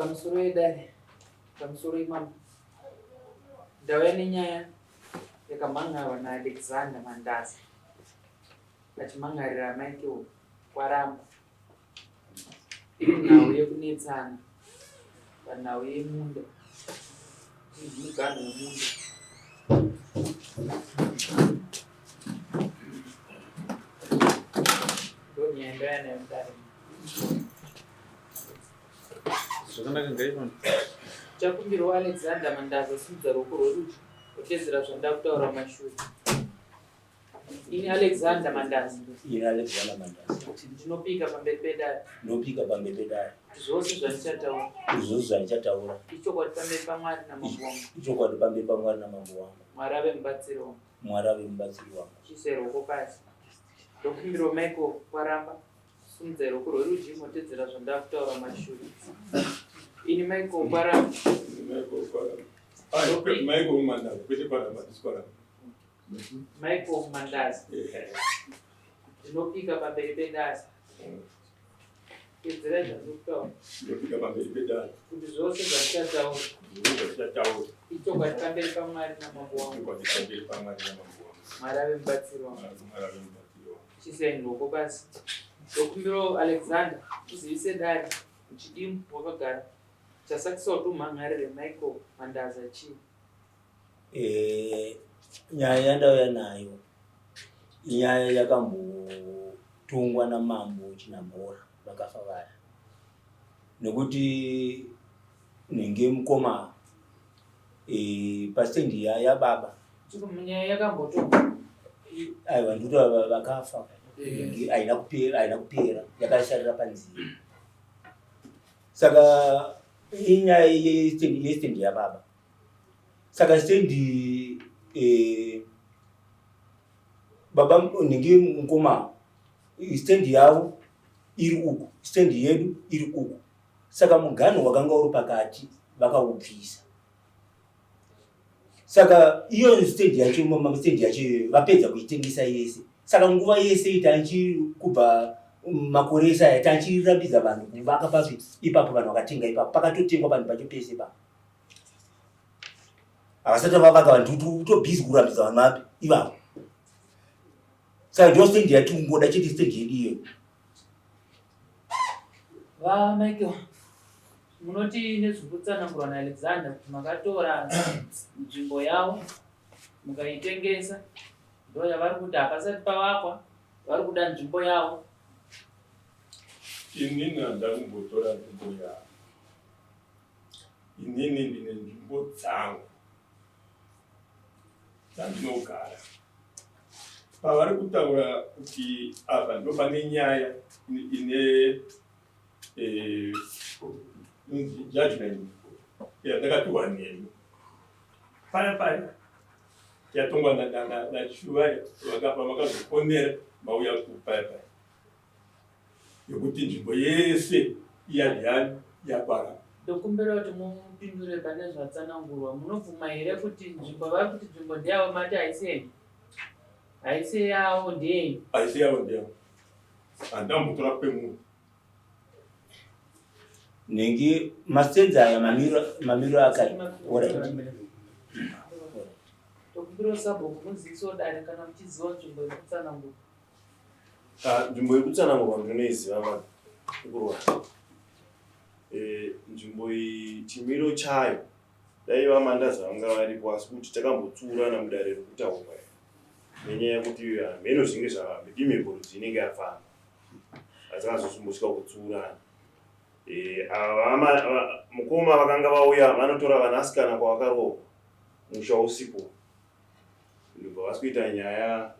Pamusoro yedare, pamusoro imambo. Ndauya nenyaya yakamhan'arwa naAlexander Mandaza achimhan'arira Michael Kwaramba iri nhau yekunetsana panhau yemunda muganhu wemunda. Ndonyaya ndauya nayo mudare. Zvakanaka ngaifana. Chakumbirwa Alexander Mandaza simudza ruoko rwerudyi otedzera zvandakutaura mumashure. Ini Alexander Mandaza. Ini Alexander Mandaza. Ndinopika pamberi pedare. Ndinopika pamberi pedare. Kuti zvose zvandichataura. Kuti zvose zvandichataura. Ichokwadi pamberi paMwari namambo wangu. Ichokwadi pamberi paMwari namambo wangu. Mwari ave mubatsiri wangu. Mwari ave mubatsiri wangu. Chiise ruoko pasi. Ndokumbirawo Michael Kwaramba. Simudzai ruoko rwerudyi motedzera zvandakutaura mashure. Ini Michael Kwaramba. Michael Kwaramba. Ah, Michael Mandaza, kwete Kwaramba, ndisi Kwaramba. Michael Mandaza. Ndinopika pamberi pedare. Tedzerai zvandikutaura. Ndinopika pamberi pedare. Kuti zvose zvandichataura. Zvose zvandichataura. Ichokwadi pamberi paMwari namambo wangu. Ichokwadi pamberi paMwari namambo wangu. Mwari ave mubatsiri wangu. Mwari ave mubatsiri wangu. Chiseni ruoko pasi. Ndokumbirawo Alexander uzivise dare muchidimbu wakagara. Chasakisa kuti umhan'arire Michael Mandaza chii? Eh, nyaya yandauya nayo inyaya yakambotongwa namambo Chinamhora vakafa vaya nekuti nenge mukoma e, pastendi yababa nyaya yakambotongwa aiwa ndikuti vakafa haina kupera haina kupera yakasarira panzira saka inyaya yestendi yababa saka stendi eh, baba nhingi mukoma stendi yavo iri uku stendi yedu iri uku saka muganho wakanga uri pakati vakaubvisa saka iyo stendi yacho stendi yacho iyoyo vapedza kuitengesa yese saka nguva yese tanchi kubva makore ese aya tanchirambidza vanhu kuvaka papi ipapo vanhu vakatenga ipapo pakatotengwa vanhu pacho pese ipapo havasati vavaka vanhu kutobhizi kurambidza vanhu vapi ivavo saka ndo stendi yatikungoda chete stendi yedu iyoyo VaMichael, munoti nezvekutsanangurwa naAlexander kuti makatora nzvimbo yavo mukaitengesa ndo yavari kuti hapasati pavakwa vari kuda nzvimbo yavo. Inini handina kumbotora nzvimbo yavo. Inini ndine nzvimbo dzangu dzandinogara. Pavari kutaura kuti apa ndo pane nyaya ine eh, judgment yandakapiwa nemi paya paya yatongwa naChuva vakazofonera mauya kupaya paya yekuti nzvimbo yese iyadiyani yakwara. Ndokumbira kuti mupindure pane zvatsanangurwa. Munobvuma here kuti nzvimbo vari kuti nzvimbo ndeyavo mati haisi yenyu? Haisi yavo ndeyenyu? Haisi yavo ndeyavo. Handina kumbotora kwemunhu. Nhingi masenzi aya mamiro mamiro akaita. Alright. Ndokumbira sabhuku muzivisewo dare kana muchiziva nzvimbo yekutsanangura. Ah, nzvimbo yekutsanangurwa ndinoiziva mani kurwara eh, nzvimbo iyi chimiro chayo dai vamandaza vanga varipo asi kuti takambotsuurana mudare rokutaurwa nenyaya yekuti hameno zvinge zvamhedimhepo rudzi inenge yafamba asi akazozombosvika kutsuurana eh, mukoma vakanga vauya vanotora vanasikana kwavakarohwa musha usiku ndobva vasikuita nyaya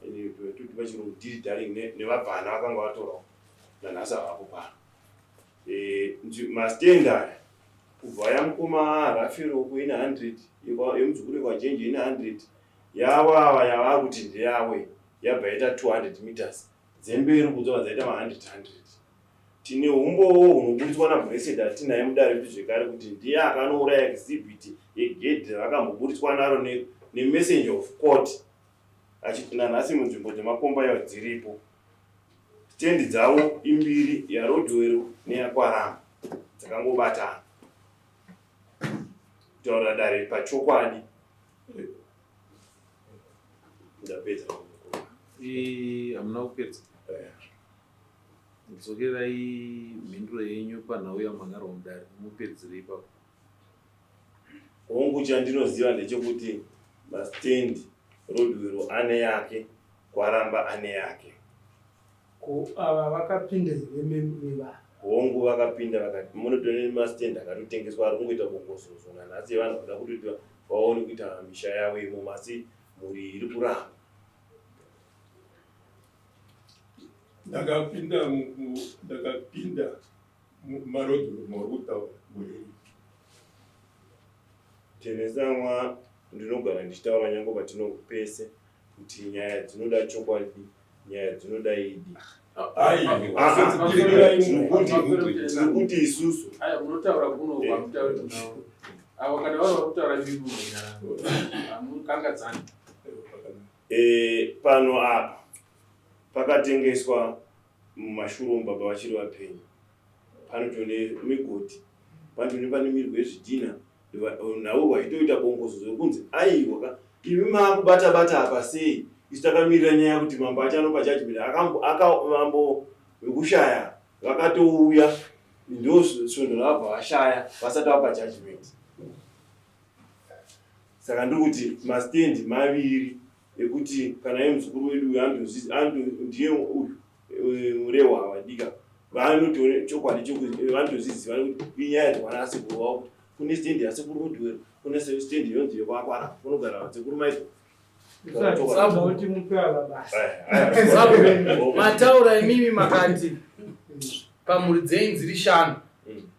toti pachirungu diri darling nevabvana vakanga vatorawo nanhasi havapo pano eh, mastand aya kubva yamukoma rafiro kuine 100 yemuzukuru yekwajenje ine 100 yavo ava yavaa kuti ndeyavo yabva yaita 200 meters dzemberi kudzobva dzaita ma 100 100 Tine humbowo hunoburitswa naBlessed atinaye mudare redu zvekare kuti ndiye akanouraya exhibit yegedhi ravakamboburitswa naro nemessenger of court achiti nanhasi munzvimbo dzemakomba yayo dziripo. Stendi dzavo imbiri, yaRodwell neyaKwaramba dzakangobatana. Kutaura dare pachokwadi. Ndapedza. Hamuna kupedza. Dzokerai mhinduro yenyu panhau yamhan'arwa mudare mupedzere ipapo. Hongu, chandinoziva ndechekuti mastendi Rodwell ane yake, Kwaramba ane yake. Ko ava vakapinda here mevanhu? Hongu, vakapinda vakati munotone mastendi akatotengeswa ari kungoita bongozozo nanhasi vanhu vada kutoti vaone kuita misha yavo imomo asi mhuri iri kuramba. Ndakapinda ndakapinda mumarodhi mauri kutaura gore iri. Tenesamwa ndinogara ndichitaura nyange patinopese kuti nyaya dzinoda chokwadi, nyaya dzinoda idi. Tiri kuti isusu Aya munotaura kuno kwamutauri kunawo avo kana vari vari kutaura mimi munonyarara hamukangadzani. Pano apa pakatengeswa mumashure umu baba vachiri vapenyu. Panotone migodhi, panotone pane mirwi yezvidhina, nhau vachitoita bongozozo yekunzi aiwa ka imi maakubata bata apa sei, isu takamirira nyaya yekuti mambo achanopa judgment. Mambo vekushaya vakatouya ndo svondo ravabva vashaya vasati vapa judgment. Saka ndiri kuti mastendi maviri ekuti kana iye muzukuru wedu uyu ndiye uyu Murehwa wadika vanotore chokwadi chokuti vanotozviziva nekuti inyaya dzekwana asekuru wavo kuti kune stendi yasekuru Rodwell, kune stendi yonzi yekwakwara kunogara sekuru Michael. Kuti mupe ava basa. Mataura imimi makati pamhuri dzenyu dziri shanu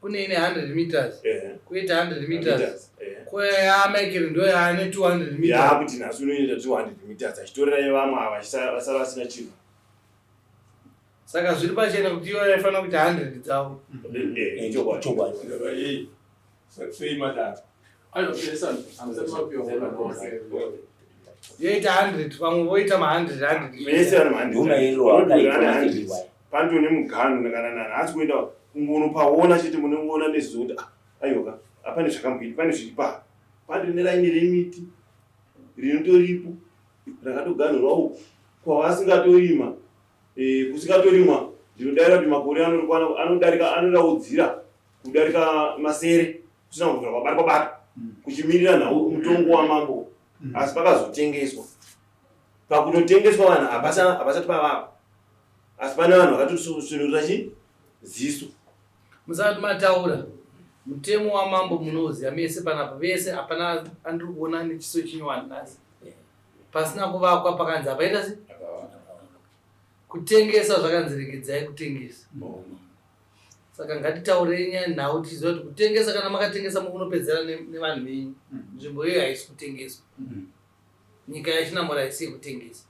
kune ine 100 meters, kuita 100 meters, koyaMichael ndo yaane 200 meters. Yakuti nhasi unoita 200 meters achitorera vamwe ava vasara vasina chinhu. Saka zviri pachena kuti ivo vaifanira kuita 100 dzavo. Chokwadi. Chokwadi. Ndava yei sei madaro? Aiwa, Peresani, hamusati mapiwa mukana. Yoita 100, vamwe voita ma100 100. Vese vari Ndomaerero akaitwa mastendi iwayo. Panto nemuganhu kana nanhasi kuenda kungonopaona chete munongoona neziso kuti ah, aiwa ka pane zvakamboita, pane zviri pa pane neraini remiti rinotoripo rakatoganhurwa uku kwavasingatorima kusingatorimwa. Ndinodaira kuti makore anorikwana anodarika anoraudzira kudarika masere kusina kubvira kwabatwa batwa kuchimirira nhau mutongo wamambo, asi pakazotengeswa. Pakunotengeswa vanhu hapasati pavakwa, asi pane vanhu vakatosvinurira chi ziso. Musati mataura, mutemo wamambo munoziva mese panapa vese, hapana andiri kuona nechiso chinyowani nhasi. Pasina kuvakwa pakanzi hapaita se kutengesa, zvakanzi regedzai kutengesa. Saka ngatitaurei nyaya nhau tichiziva kuti kutengesa, kana makatengesa mukunopedzera nevanhu venyu. Nzvimbo iyoyo haisi kutengeswa. Nyika yaChinamura haisi yekutengesa.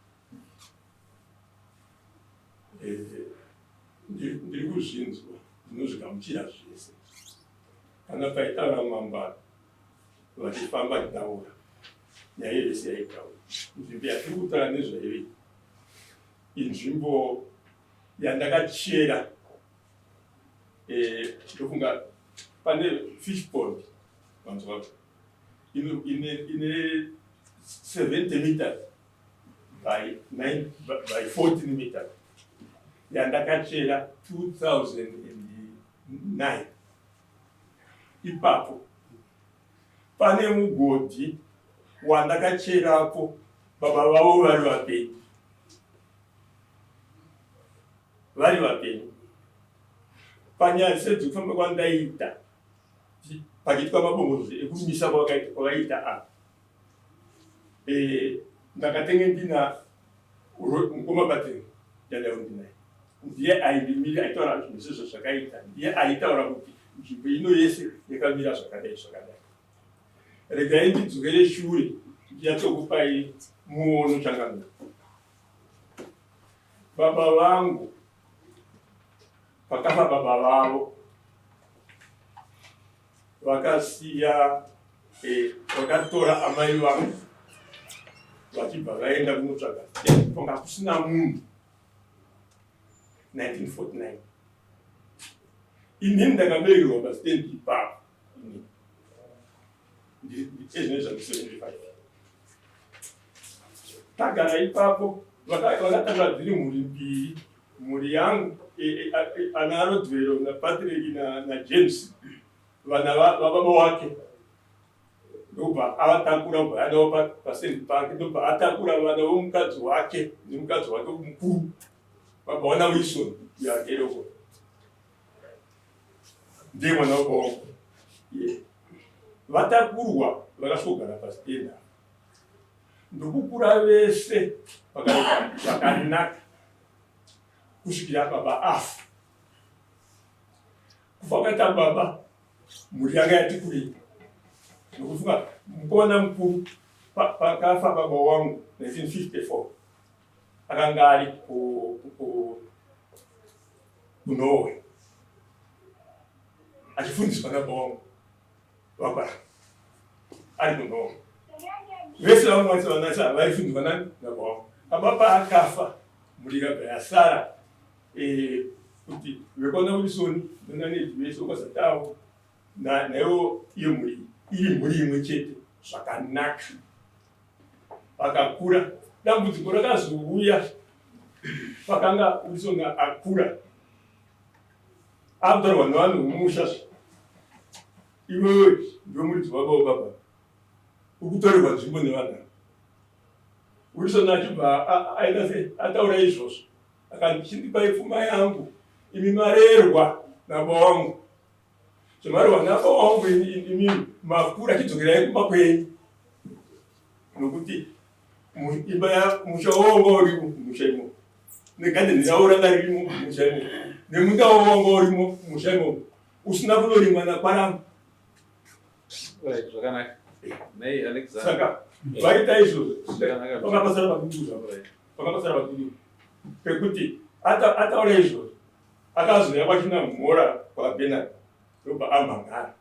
Ndiri kuzvinzwa, ndinozvigamuchira zvese. Kana paitaura mambara vachifamba kutaura nyaya yese yaitaura, nzvimbo yatiri kutaura nezvaivi inzvimbo yandakachera. Ndofunga pane fish pond manzwa ine 70 meters by 9 by 14 meters yandakachera 2009. Ipapo pane mugodhi wandakacherapo baba vavo vari vapenyu, vari vapenyu. Panyaya sedzekufamba kwandaita pachiitwa mabongozozo ekumisa kwavaita apa, ndakatenge ndina mukoma Patrick yandaivo ndinaye, ndiye aindimira aitaura zvinhu sezvo zvakaita, ndiye aitaura kuti nzvimbo ino yese yakamira zvakadai zvakadai. Regai ndidzokere shure ndinyatsokupai muono changamira. Baba vangu, pakafa baba vavo vakasiya vakatora amai vangu vachibva vaenda kunotsvaga kwanga kusina munhu 1949. Inini ndakaberekerwa pastendi ipapo. Inini. Ezvino zvangu 75. Tagara ipapo vakatakura dziri mhuri mbiri, mhuri yangu e, e, e, ana Rodwell naPatrick naJames vana vababa wake ndobva avatakura bva anawo pasendi pake ndobva atakura vana vomukadzi wake nemukadzi wake mukuru baba wana Wilson yagereko ndiye mwana wababa wangu vatakurwa vakasvogara pasitenda ndokukura vese zvakanaka kusvikira baba afa. Kufa kwaita baba mhuri yanga yati kurei nokufunga mukomana mukuru pakafa baba wangu 1954 akanga ari kuNorway achifundiswa nababa wangu vakwara ari kuNorway vese vamwe vacho vanasa vaifundiswa nani nababa wangu. Baba paakafa mhuri ikabva yasara eh, kuti vekwana Wilson nananeti vese kwasatawo naiwo iyo mhuri iri mhuri imwe chete zvakanaka vakakura. Dambudziko rakazouya pakanga Wilson akura akutaurwa nevanhu vomusha iwewe ndiwe muridzi wababa baba ukutorerwa nzvimbo nevanhu ava. Wilson achibva aita sei ataura izvozvo akati chindipai pfuma yangu imi marerwa nababa wangu zvamarerwa nababa wangu imi makura chidzokerai kumba kwenyu nokuti imba ya musha wavo wanga urimo musha imomo negadheni ravo ranga ririmo musha imomo nemunda wavo wanga urimo musha imomo usina kunorimwa nakwaramba. Zvakanaka. Nei Alexander. Saka vaita izvozvo vakapasara paduku zvavo vakapasara paduku pekuti ataura izvozvo akazouya kwachinamhora kwaBernard ndobva amhangara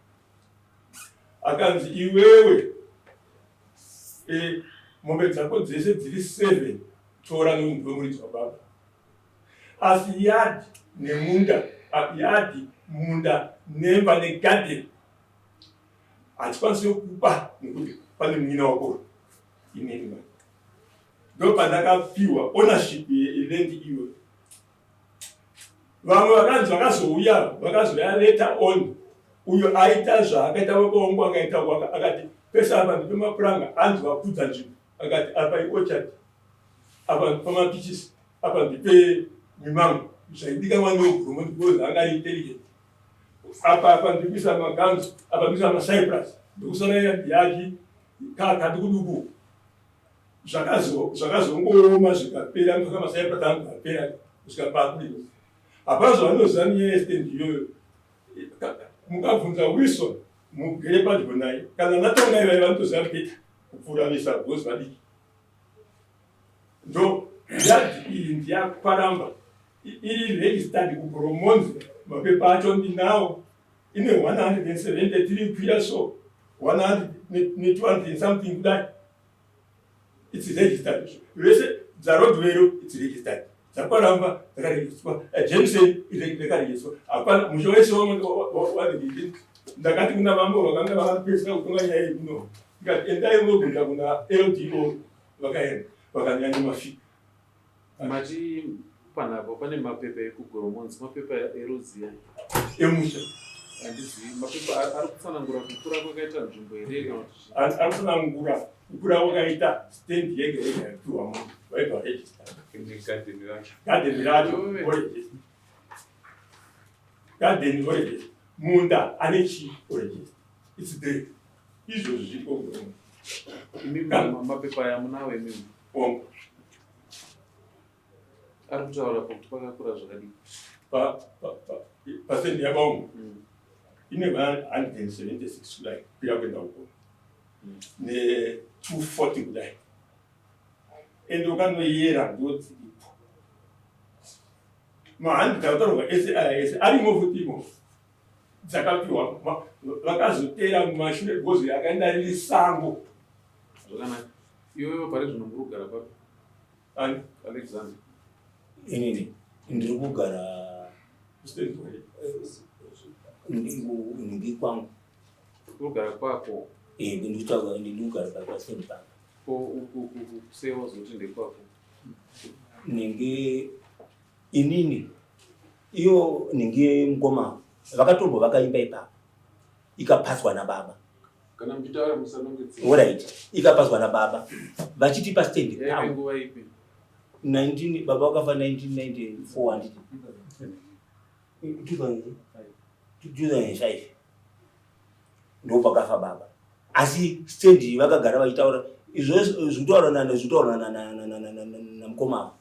akanzi iwewe e, mombe dzako dzese dziri seven tora nomunhu wemuridzi wababa asi yadhi nemunda yadhi munda nemba negadheni hatikwanisi kupa nekuti pane munyina wako inini ma ndopandakapiwa ownership yeland iyoyo vamwe vakanzi vakazouya vakazouya later on uyo aita zvaakaita baba wangu akaita akati pese apa ndipe mapuranga anzi vakudza nzvimbo akati apa iorchard apa pamapichisi apa ndipe mimango zvaidikanwa neugurumwe because anga ari intelligent apa apa ndikuisa maganzo apa ndikuisa macyprus ndikusara yachi kadukuduku zvakazongooma zvikapera mpaka macyprus angu apera kusvika pakurima hapana zvavanoziva nenyaya yestand iyoyo mukabvunza Wilson mugere padyo naye kana natonga ivai vanotoziva better kupfuura vese because vadiki ndo yadhi iyi ndiyakwaramba iri registered kuGoromonzi mapepa acho ndinawo ine 173 kwira so 100 something kudai it's registered vese dzarodwero it's registered dzakwaramba dzakaregistrwa eh, jameson yakaregistrwa hapana musha wese wanigidi ndakati kuna vambo vakanga vakapedzisa kutonga nyaya iyi kuno ndikati endai munobvunza kuna ldo vakaenda vakanyanya mafika mati panapa pane mapepa ekuGoromonzi mapepa eruziya emusha handizivi mapepa ari kutsanangura kukura kwakaita nzvimbo here kana kuti ari kutsanangura kukura kwakaita stand yega yega yapiwa munhu vaibva register Gadheni racho. Gadheni racho voregister. Gadheni voregister. Munda ane chii voregister. It's there. Izvozvo zviriko kuno. Imi mapepa aya munawo imimi? Hongu. Ari kutaura pakuti pakakura zvakadii? Pasendi yabaungu ine 176 kudai kuya kuenda uko ne 240 kudai ende ukanoyera ndodziripo mahandi dzakataurwa ese aya ese arimo futi imo dzakapiwa vakazoteera mumashure because yakaenda riri sango zvakanaka iwewe pari zvino muri kugara papi ani Alexander inini ndiri kugara ndingi kwangu kugara kwako. Eh, ndikutaura ndikugara pastendi papa. Ko uku uku sei wazoti ndekwako? Nenge inini iyo nenge mukoma vakatorwa vakaimba ipapo ikapaswa nababa. Kana muchitaura musanongedzera. Alright, ikapaswa nababa vachiti pastendi Yaive pavo. nguva ipi? 19 baba vakafa 1994 handiti? 2005 ndopakafa baba asi stendi vakagara vachitaura izvozvo zvitaura zvitaura namukoma ava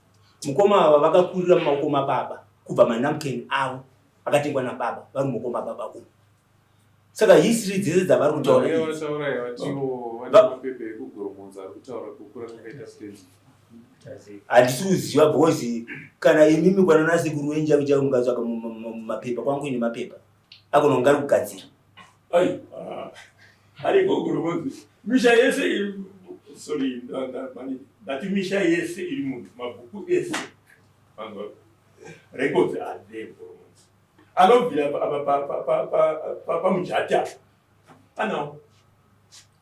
mukoma ava vakakurira mumaoko mababa kubva manamken avo akatengwa nababa vari mumaoko mababa umu saka history dzese dzavari kutaura Vauya idzi vataura vatiwo vane Va- mapepa ekugoromonza ari kutaura kukura kwakaita stendi. Handisi kuziva because kana imimi kwana nasekuru wenyu chako chako mukatsvaka mumapepa kwangu ine mapepa akona kunge ari kugadzira. Ai, ah, ariko Goromonzi. Misha yese iri sorry, ndati misha yese iri munhu, mabhuku ese. Vanhu records are there Goromonzi. Anobvira pamujati apa. Anawo.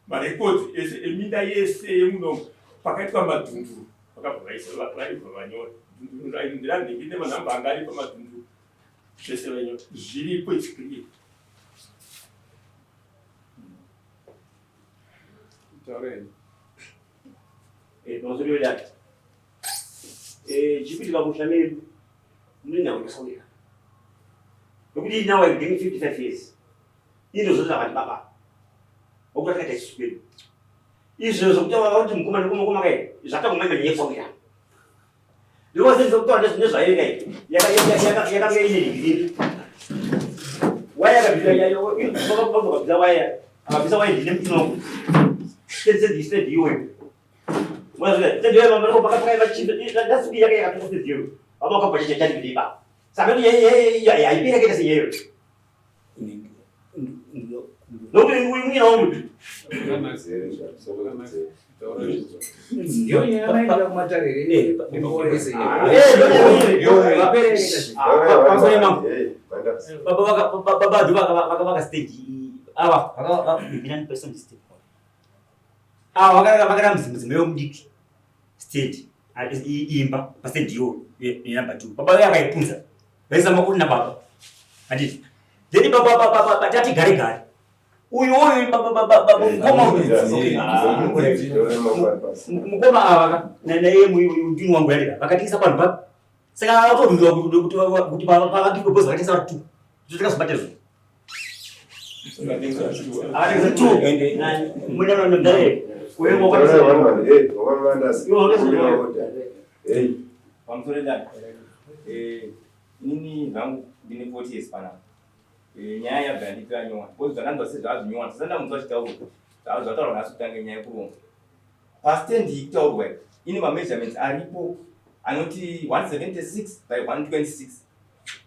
Marekodzi ese eminda yese yemuno pakaitwa madhunduru vakabva vaisa vaibva vanyora dhunduru nderanhingi nemanhamba anga ari pamadhunduru zvese vainyora zviripo it's clear. Taureni. Pamusoro pedare chikuitika musha medu mune nhau yakasawira nokuti now I'm getting 55 years indozvo zvakati baba wakuti takaita isusu kwedu izvo zvokutaura kuti mukoma nekumukoma kai zvatangoma imene yekusawira ndinovasenza kutaura nezvayo kai yakanga ine digiri waya yakabvisa waya akabvisa waya ndine mutima wangu stendi iyoyo Ndiyo nyaya maenda kumatare here? Baba vakavaka stage ava ava vakara mudzimai wemudiki stage imba pastage iyoyo yenumber 2 baba vaye akaipunza vaisa makuri nababa handiti then baba tati gare gare uyu uyu mukoma mukoma ava naye mudini wangu yadira vakatengesa panhu papi saka vatorwirwa kuti pavakirwe because vakatengesa vari two totakazobata izvo akatengesa two Pamusoro dai inini zvangu ndine 40 years panapa. Nyaya yabva yandiitira nyowani because zvakanzwa sezvazvinyowani sasa ndamunzwa achitaurwa zvataurwa nhasi kutanga nyaya yekuronga pastand iyi kutaurwa iyi ine mameasurements aripo anoti 176 by 126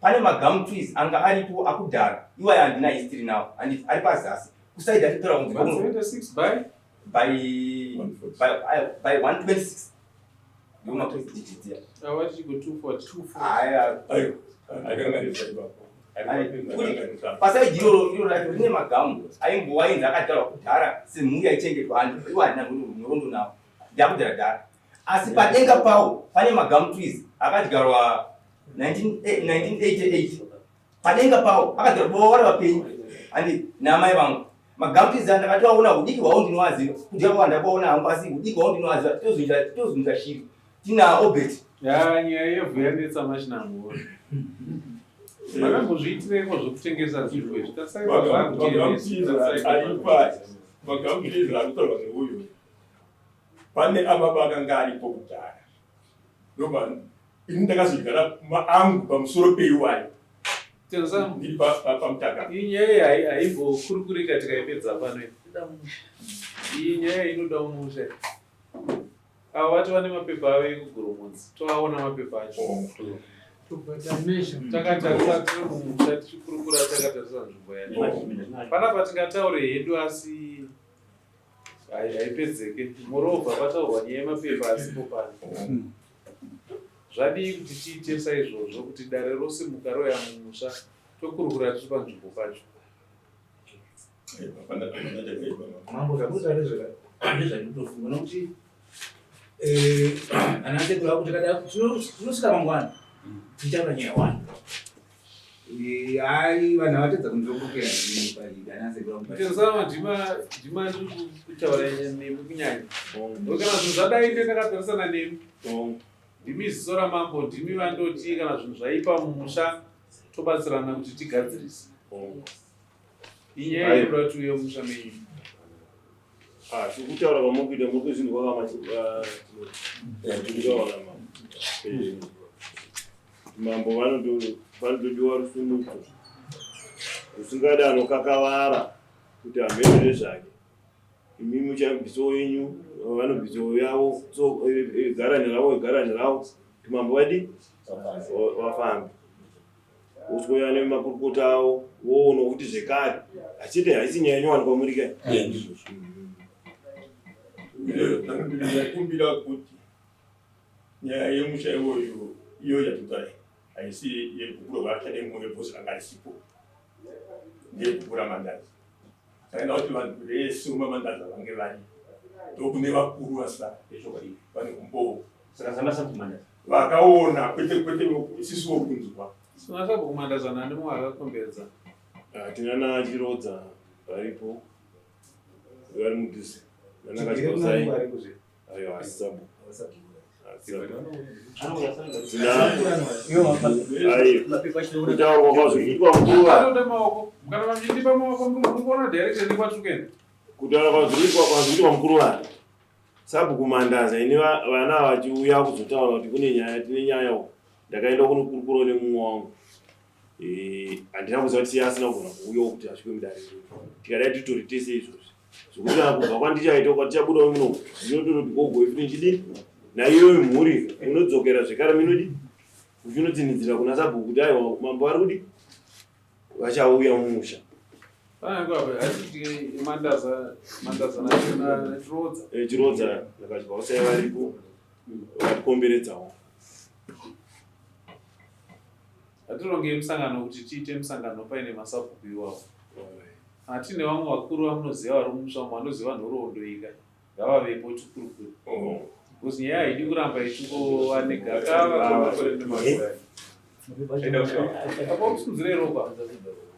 pane magum trees anga aripo akudhara iwayo handina history nawo handiti ari pazasi kusaidi achitaura kunzi 176 by by 126 ndiwo mapress digits ya awati go 240. Aya. Aiwa, akanganisa ipapo. Akanganisa. Pasaidi iroro iroro racho rine magamu aimbova ainzi akadyarwa kudhara semhuri yaichengetwa handi iwo handina nhoroondo nawo ndakudhara dhara asi padenga pawo pane magamu trees akadyarwa 1988 padenga pawo akadyarwa baba vari vapenyu handi naamai vangu magamu trees aya ndakatoaona hudiki hwawo ndinoaziva kudya kwawo ndakaona hangu asi hudiki hwawo ndinoaziva tozunza shiri tina Obert. Ya nyaya yevhu yanetsa machinamhoro. Makambozviitireiko zvokutengesa zvinhu izvi? Tarisai Magamuchira magamuchira ari kutaurwa neuyu pane ava vakanga aripo kudhara ndobva ini ndakazogara angu pamusoro peiwayo ndiri pamutaka. Iyi nyaya haimbokurukurika tikaipedza pano. Iyi nyaya inoda umusha. Ava vati vane mapepa avo ekuGoromonzi, toaona mapepa acho. Takatarisa tiri mumusha tichikurukura takatarisa nzvimbo yacho. Panapa tingataure hedu asi haipedzeke. Moreover pataurwa nyaya yemapepa asipo pano. Zvadii kuti tiite saizvozvo kuti dare rosimuka roya mumusha tokurukura tiri panzvimbo pacho. Mambo zvamunotaura ndezvandinotofunga nokuti eh, ana sekuru ako takada tinosvika mangwana tichitaura nyaya one. Eh, hayi vanhu avatadza kundongokera ana sekuru angu. Tinosaa ndima ndima ndiri kutaura nemi kunyanya. Kana zvinhu zvadai ndakatarisana nemi. Ndimi ziso ramambo, ndimi vandoti kana zvinhu zvaipa mumusha tobatsirana kuti tigadzirise. Inyaya yekuda kuti uye mumusha menyu. Ah, kutaura kwamuri kuita muri kuzvinzwa kamatikutaura mambo. Eh, mambo vanotodiwa rusunudzo rusingadi anokakavara kuti hameno nezvake. Imi muchabvisawo yenyu, vanobvisawo yavo, so eh, eh, garani ravo garani ravo kuti mambo vadi vafambe. Voswera nemakurukota avo voona kuti zvekare achete haisi nyaya inowanikwa muri kai. Ndakumbira kuti nyaya yemusha iwoyo iyo yatutaura haisi yebhuku revachade moyo bhosi ranga risipo ndeyebhuku ramandazi Taida kuti vanhu vese vemamandaza vange vari ndokune vakuru vasara vechokwadi vane umbowo Saka zama sabhuku vakaona kwete kwete isisu vokunzwa. Sina sabhuku mandaza nani mumwe akakomberedza. Ah, tina Chirodza varipo vari mudhuze nana Kachikosai aiwa asi sabhuku kutaurwa kwazvikuitwa mukuru kutaura kwazvikuitwa kwazvikuitwa mukuru vani sabhuku mandaza ini vana vachiuya kuzotaura kuti kune nyaya tine nyaya uko ndakaenda kunokurukurawo nemumwe wangu eh, handina kuziva kuti siya asina kugona kuuyawo kuti asvike mudare tikadai titori tese izvozvi zvekuti kana kubva kwandichaita kwatichabuda muno ndinotoroti gogo ifuti ndichidii naiyoyo mhuri unodzokera zvekare minodi uchinotsinhidzira kuna sabhuku kuti aiwa mambo vari kudi vachauya mumusha eh, chirodza nakachibva usai varipo vatikomberedzawo Hatirongei musangano kuti tiite musangano paine masabhuku iwawo. Kana tiine vamwe vakuru vamunoziva vari mumusha umu vanoziva nhoroondo iyi ka ngavavepo tikurukure. Oh. Because nyaya haidi kuramba ichingova negakava kwemakore nemakore. Apa usunzire ropa.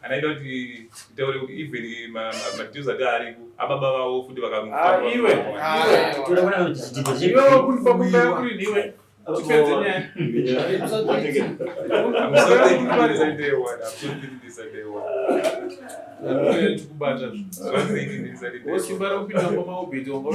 Anaita kuti titaure kuti even madeals ati ariko ababa vavo futi vakamufa. Ah, iwe. Iwe wakundipa kumba yangu rini iwe. Tipedze nyaya. Tikubata wosimba rekupinda mumaobhiti wanga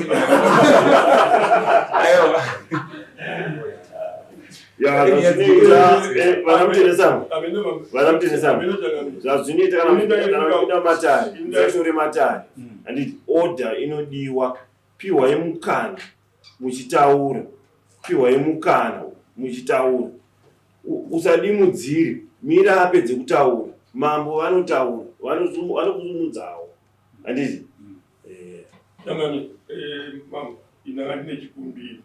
zvazvinoita kana kupinda matare musatore matare handiti order inodiwa pihwai mukana muchitaura pihwai mukana muchitaura usadimudzire mira apedze kutaura mambo vanotaura vanokusumudzawo handiti eh. Changamire, eh, mambo inanga ndine chikumbiro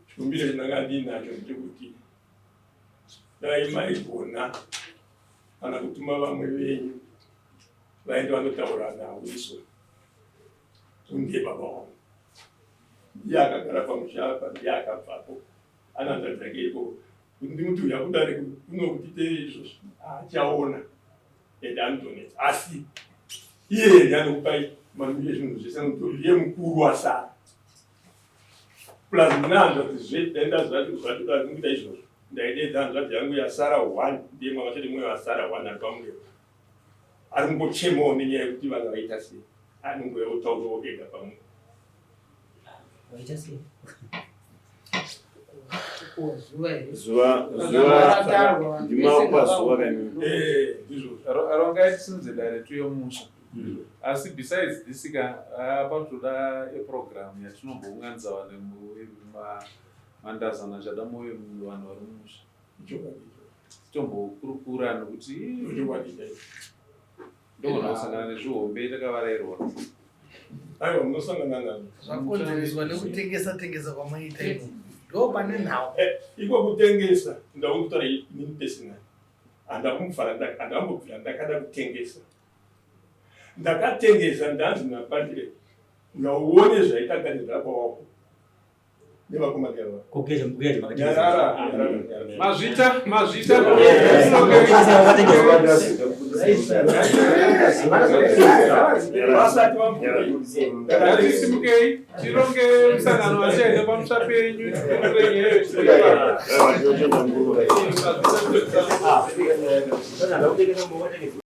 chikumbiro chandanga ndinacho ndechekuti dai maigona kana kutuma vamwe venyu vaende vanotaura naWilson Ndiye baba wangu, ndiye akagara pamusha apa, ndiye akabvapo, ana hanzvadzi dzake ikoko. Kuti ndimuti uya kudare kuno kuti tiite izvozvo, haachaona ende anotonetsa. Asi iyeye ndiye anokupai mamiriro ezvinhu zvese, anokuti ndiye mukuru asara. Plus ndine hanzvadzi zve, dai ndaziva kuti zvacho kuita izvozvo, ndaideedza hanzvadzi yangu yasara one, ndiye mwana chete mumwe asara one ari pamureva. Ari kungochemawo nenyaya yekuti vana vaita sei. Anongouya otaurawo ega pamwe. Vaita sei? Zuva zuva ndimakupa zuva kaimi. Eh, ndizvo. Rongai tisimudze dare tuye musha. Asi besides this ka ah, panotoda a program yatinombounganidza vanhu mandazana chada moyo vanhu vari mumusha. Titombokurukura nokuti ndogona kusangana nezvihombe takavarairwa. Aiwa munosangana nazvo. Zvakonzereswa nekutengesa tengesa kwamaita iko. Ndo pane nhau. Eh, iko kutengesa ndakutaura inini personal. Handambobvira ndakada kutengesa. Ndakatengesa ndanzi napandire uyaone zvaitagadzira kwawako Mazvita, mazvita. Ngatisimukei tironge musangano vachaenda pamusha penyu tikurukure nyaya iyo.